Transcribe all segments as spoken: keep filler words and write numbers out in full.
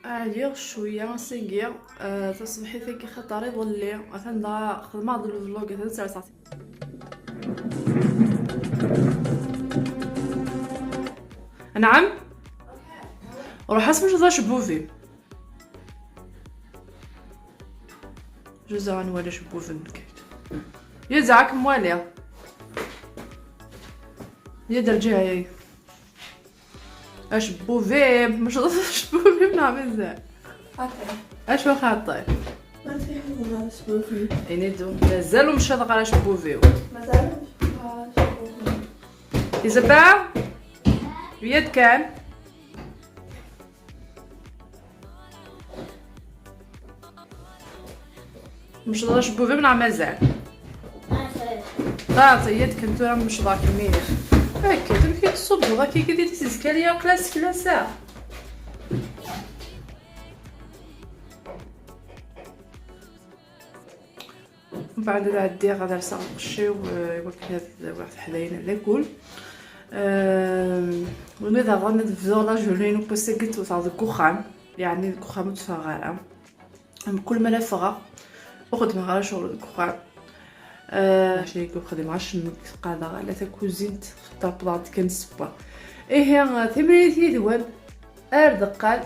Ɛliɣ cwiya seg-i, eh, taṣebḥit-agi xaṭer iḍelli, atan da xedmeɣ-d lvlog, atan sers. Anɛam? Ruḥ asmec d acebbub-im. Juza ad nwali acebbub-nnek. Juza ad kem-waliɣ. Ya d rǧayi. Acebbub-im, mecḍeḍ acebbub-im neɣ mazal? Xaṭi. Acu xaṭi? Ma tfiḥ ma acebbub-im. Ini-d, mazal ur mecḍeɣ ara acebbub-iw. Mazal ur mecḍeɣ ara acebbub-im. Isabel? Yad kan? Mecḍeḍ acebbub-im neɣ mazal? Xaṭi, yad kan tura mecḍeɣ kemmini. Akka, amek i tṣubbeḍ akka i di tiskali aqla s fell-as-a? Mbeɛd ad ɛeddiɣ ad rseɣ lqecc-iw, eh, iwakken ad awiɣ tiḥdayin n lakul. Eh, wina daɣen ad bduɣ la journée n wass-agi ttewteɣ deg uxxam, yeɛni deg uxxam ur tteffɣeɣ ara. Mkul mi ara ffɣeɣ, ur xeddmeɣ ara ccɣel deg uxxam. Eh, maca ur xdimeɣ acemma, qadeɣ ala takuzint, ṭṭapḍeɣ-d kan ssewwa. Ihi, eh, timlilit yid-wen, ar deqqal,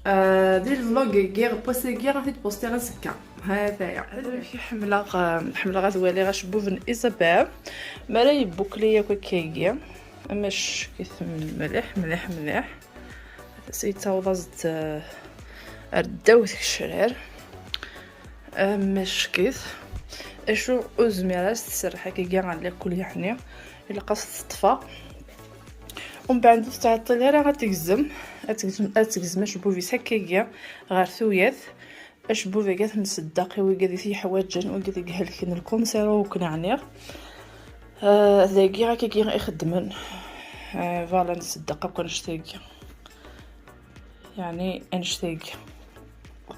eh, di lvlog-agi, ɣef wass-agi, ad t-id-postiɣ azekka. Ha-t-aya. Amek i ḥemmleɣ, eh, ḥemmleɣ ad waliɣ acebbub n Isabel, mi ara yebbukli akk akkagi, amack-it mliḥ, mliḥ, mliḥ. Yettaweḍ-as-d, eh, ar ddaw tgecrar. Amack-it. Acu ur zmireɣ ad s-tserreḥ akkagi ɣer lakul, yeɛni ilaq ad s-teṭṭef. Umbeɛd ur tettɛeṭṭil ara ad tegzem, ad tegzem, ad tegzem acebbub-is akkagi ɣer tuyat. Acebbub-agi ad t-nseddeq i wigad i t-yeḥwaǧen, wigad i ihelken lkunsiṛ ur ken-ɛniɣ. Ah, dagi akkagi i xeddmen. Ah, voilà, nseddeq akk annect-agi. Yeɛni annect-agi.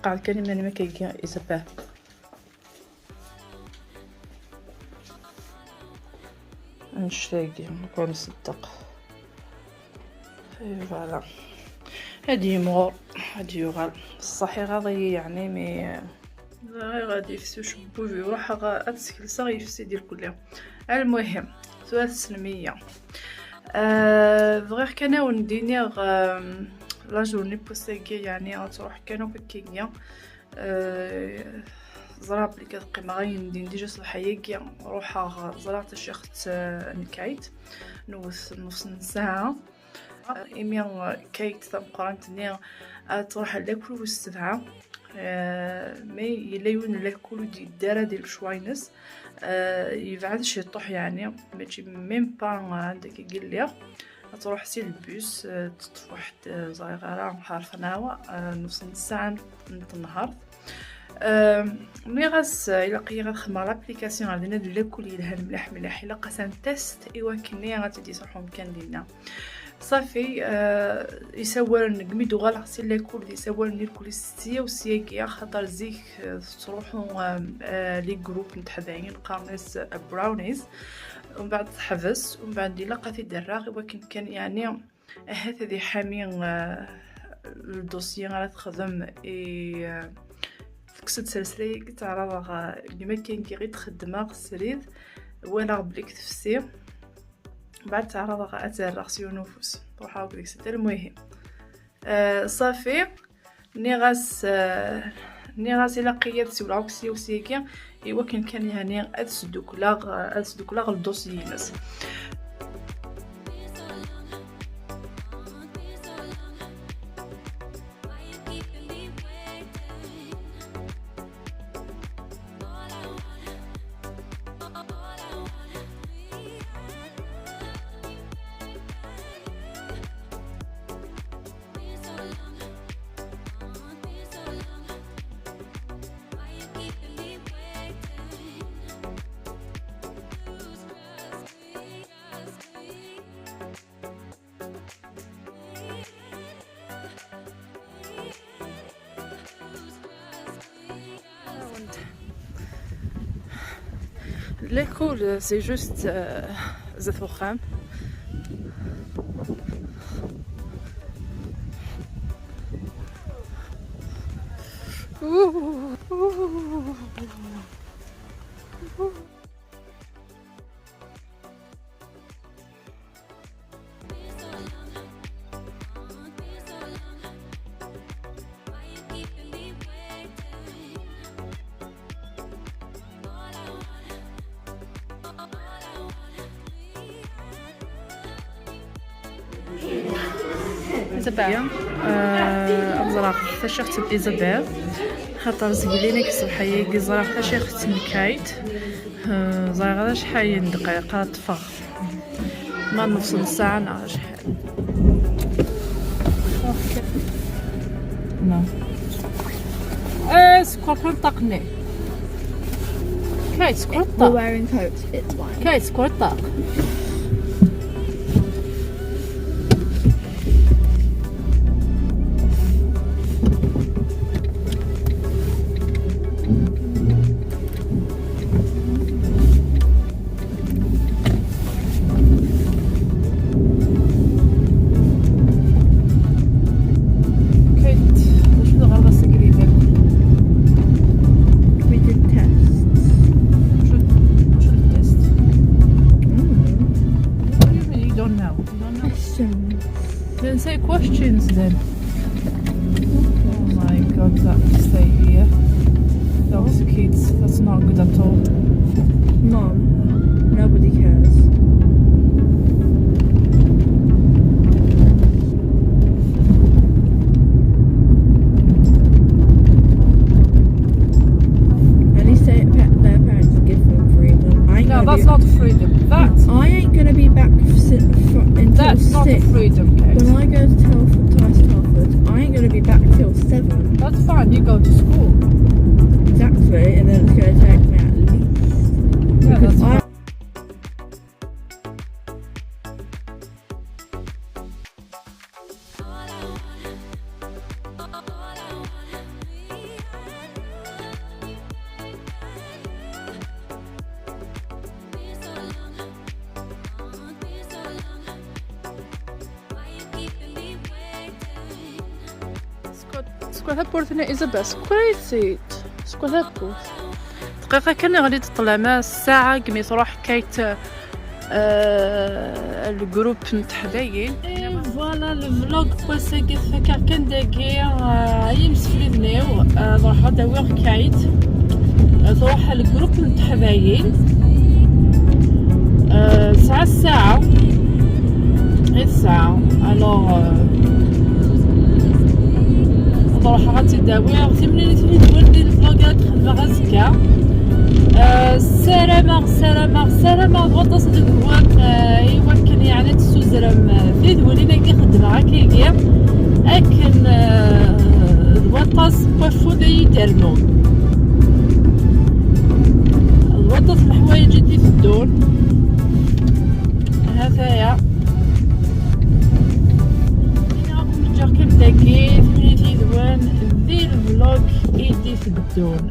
Qɛed kan iman-im akkagi, Isabel. Annect-agi, akk nseddeq. Et voilà. Ad yimɣur, ad yuɣal. Ṣṣeḥ iɣaḍ-iyi, yeɛni, mi ẓriɣ ad yefsi ucebbub-iw, ruḥeɣ ad skelseɣ, yefsi-d irkelli. Almuhim, tura tessnem-iyi. Euh, bɣiɣ kan ad wen-d-iniɣ, euh, la journée n wass-agi, yeɛni, ad truḥ kan akk akkagi. Euh, ẓriɣ belli ad qqimeɣ ayendin, déjà ṣṣbeḥ-agi ruḥeɣ ẓriɣ tacixt, euh, n Kate, newwet nnefṣ n ssaɛa. Imi, euh, Kate tameqqrant-nni ad truḥ ɣer lakul wis sebɛa, euh, mais yella yiwen n lakul ur d-yeddi ara di lecwa-ines, euh, yebɛed ciṭuḥ, yeɛni, mačči même pas anda i lliɣ. Ad truḥ si lbus, euh, teṭṭef waḥed, euh, ẓriɣ ara ḥerfen-awa, euh, nnefṣ n ssaɛa n tenhert. Euh, nniɣ-as, euh, ilaq-iyi ad xedmeɣ l'application ɣer dinna d lakul yelhan mliḥ mliḥ, ilaq-as un test i wakken ad tt-id-yesruḥ umkan dinna. Ṣafi, euh, isawalen, deg mi d-uɣaleɣ si lakul, d isawalen irkul s sya u syagi, axaṭer zik, euh, tettruḥu, euh, euh, les groupes n teḥdayin, qqaren-as, euh, brownies. Umbeɛd teḥbes, umbeɛd ilaq ad t-id-rreɣ i wakken kan, yeɛni, ahat ad iḥami, euh, le dossier ara texdem i, euh, tekkes-d selsla-agi, ttɛaraḍeɣ, euh, deg imakkan-agi i d-xeddmeɣ srid, walaɣ belli tefsi. Mbeɛd ttɛaraḍeɣ ad tt-rreɣ s yiwen ufus. Ruḥeɣ akk deg-s. Almuhim. Euh, ṣafi. Nniɣ-as, euh, nniɣ-as ilaq-iyi ad siwleɣ akk s yiwet-agi, i wakken kan, yeɛni, ad sdukleɣ, ad sdukleɣ le dossier-ines. L'école, c'est juste, euh, zdat uxxam. Isabel. Euh, ad ẓreɣ taciɣt n Isabel. Xaṭer zgelin-ik ṣṣbeḥ-agi ẓriɣ taciɣt n Kate. Euh, ẓriɣ d acḥal n ddqayeq ara ṭṭfeɣ. Ma nefṣel ssaɛa neɣ acḥal. Non. Eh, squat ṭṭaq-nni. Kate, squat ṭṭaq. We're wearing coats, it's fine. Kate, squat ṭṭaq. Kate, d acu d ɣerḍ ass-agi di Lmagul? We did tests. Acu d, acu d test? Mm. What do you mean you don't know? You don't know? Questions. Then say questions then. Oh my God, that stay here. Those kids, that's not good at all. Mom, nobody cares. At least they, their parents give them freedom. I ain't No, gonna that's be, not freedom. I ain't gonna be back si- fr- until That's not six. Freedom, Kate. When I go to Telford, Telford, I ain't gonna be back till seven. That's fine. You go to school. Exactly, and then it's gonna take me at least. Yeah, because that's I fine. Squat, squat tawwurt-nni, Isabel, squat-it. Squat tawwurt. Dqiqa kan, iɣli-d ṭṭlam, ssaɛa deg mi tṛuḥ Kate, euh, le groupe n teḥdayin. Et voilà, le vlog n wass-agi tfakk-aɣ kan dagi, euh, ay imsefliden-iw, euh, ad ruḥeɣ ad awiɣ Kate, euh, tṛuḥ le groupe n teḥdayin, euh, tesɛa ssaɛa i tesɛa, alors, euh, ad ruḥeɣ ad tt-id-awiɣ. Timlilit-nni d wurden vlog ad xedmeɣ azekka. Ah, ssarameɣ, ssarameɣ, ssarameɣ d waṭas deg-wen, ah, i wakken yeɛni ad tessuzrem, ah, tidwilin-agi xeddmeɣ akkagi, akken, ah, d waṭas n waffud ay d-rnuɣ. D waṭas n leḥwayeǧ i d-iteddun. Ha-t-aya. Ad ken-ǧǧeɣ kan dagi, timlilit yid-wen di levlog i d-iteddun.